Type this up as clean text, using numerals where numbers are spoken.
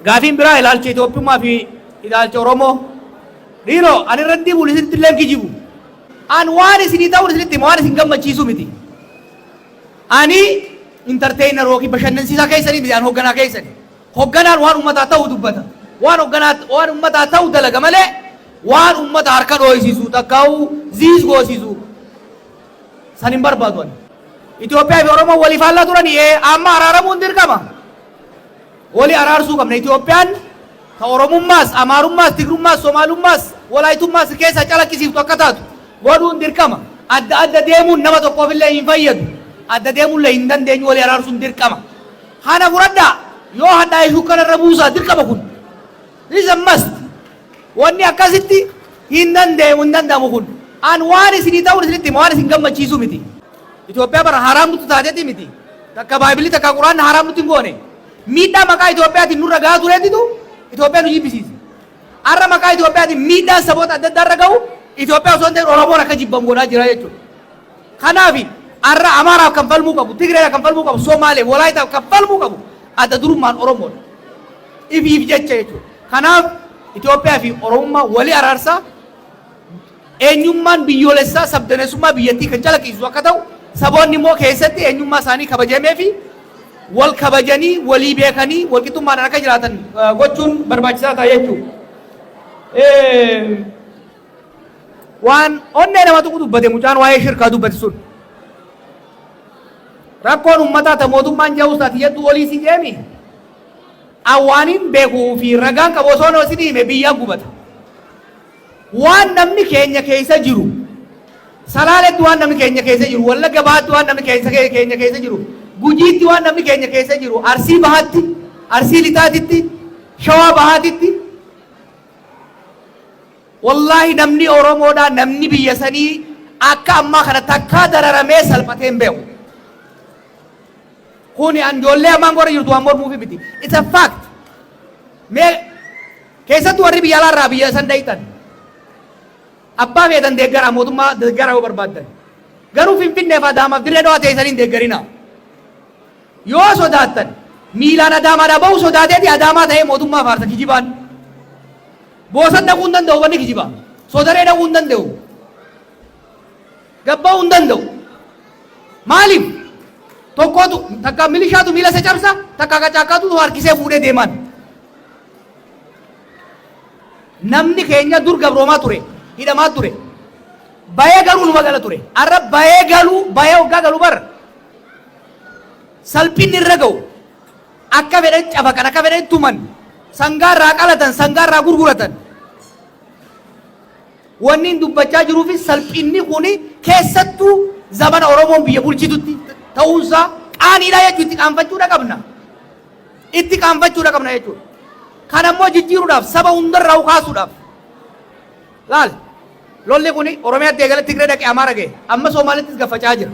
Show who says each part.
Speaker 1: Gaafiin biraa ilaalcha Itoophiyummaa fi ilaalcha Oromoo. Dhiiroo, ani irratti dibuun isinitti illee kijibu. An waan isinii ta'uun isinitti hima, waan isin gammachiisu miti. Ani entertainer yookiin bashannansiisaa keessanii miti, an hogganaa keessani. Hogganaan waan ummataa ta'u dubbata. Waan hogganaa waan ummataa ta'u dalaga malee waan ummata harka dhooysisu takkaa'uu ziis goosisu san hin barbaadu ani. Itoophiyaa fi Oromoon walii faallaa turanii ee amma araaramuun dirqama. Wali araarsuu qabna. Itoophiyaan ta Oromummaas, Amaarummaas, Tigrummaas, Somaalummaas, Walaayitummaas keessaa calaqqisiiftu akka taatu godhuun dirqama. Adda adda deemuun nama tokkoofillee hin fayyadu. Adda deemuullee hin dandeenyu, wali araarsuun dirqama. Kana fudhadhaa, yoo hadhaa'e shukkara irra buusaa, dirqama kun. This is a must. Wanni akkasitti hin danda'amu, hin danda'amu kun. An waan isinii ta'uun isinitti hima, waan isin gammachiisu miti. Itoophiyaa bara haraam nutti taateeti miti. Takka Baaybilii takka Quraanni haraam nutti hin goone. Miidhaa maqaa Itoophiyaatiin nurra gahaa tureetitu Itoophiyaa nu jibbisiise. Har'a maqaa Itoophiyaatiin miidhaan saboota adda addaa irra gahu Itoophiyaa osoo hin ta'in Oromoon akka jibbamu godhaa jira jechuudha. Kanaaf har'a Amaaraaf kan falmuu qabu, Tigreedhaaf kan falmuu qabu, Somaaleef, Walaayitaaf kan falmuu qabu adda durummaan Oromoodha. Ifiif jecha jechuudha. Kanaaf Itoophiyaa fi Oromummaa walii araarsaa, eenyummaan biyyoolessaa sabdaneessummaa biyyattii kan calaqqisiisu akka ta'u, saboonni immoo keessatti eenyummaa isaanii kabajamee fi wal kabajanii, walii beekanii, walqixxummaadhaan akka jiraatan gochuun barbaachisaa ta'a jechuudha. Waan onnee nama tuqu dubbate mucaan waa'ee shirkaa dubbate sun. Rakkoon uummataa ta mootummaan ja'uus taate jettu olii si jeemi. Awwaaniin beekuu fi ragaan qabu osoo isin hime biyyaan gubata. Waan namni keenya keessa jiru, Salaaletti waan namni keenya keessa jiru, Wallagga Bahaatti waan namni keenya keessa jiru, Gujiitti waan namni keenya keessa jiru, Arsii Bahaatti, Arsii Lixaatitti, Shawaa Bahaatitti, wallaahi namni Oromoodhaa, namni biyya sanii akka ammaa kana takkaa dararamee salphatee hin beeku. Kuni an ijoollee ammaan gora jirtu waan mormuufi miti. It's a fact. Mee keessattuu warri biyya alaarraa biyya san dhayitan. Abbaa feetan deeggaraa, mootummaa deeggaraa yoo barbaaddan. Garuu Finfinnee fi Adaamaaf Dirree Dhawaa teessanii hin deeggarinaa. Yoo sodaattan miilaan Adaamaadhaa bahuu sodaateeti Adaamaa ta'ee mootummaa faarsa kijibaan. Boosan dhaquu hin danda'u, wanni kijibaa. Sodaree dhaquu hin danda'u. Gabba'uu hin danda'u. Maaliif? Tokkotu takka milishaatu miila isa cabsa, takka qacaakkaatu harkisee fuudhee deemaan. Namni keenya dur gabroomaa ture, hidhamaa ture. Bayee galuu numa gala ture. Har'a bayee galuu, bayee hoggaa galuu bar salphinni irra ga'u, akka fedhan cafaqan, akka fedhan tuman, sangaa irraa qalatan, sangaa irraa gurguratan. Wanni hin dubbachaa jiruufis salphinni kuni keessattuu zamana Oromoon biyya bulchitutti ta'uunsaa qaaniidha jechuudha. Itti qaanfachuudha qabna. Itti qaanfachuudha qabna jechuudha. Kana immoo jijjiiruudhaaf, saba hundarraa kaasuudhaaf, laal, lolli kuni Oromiyaatti eegale, Tigree dhaqee, Amaara ga'e, amma Somaalittis gaffacaa jira.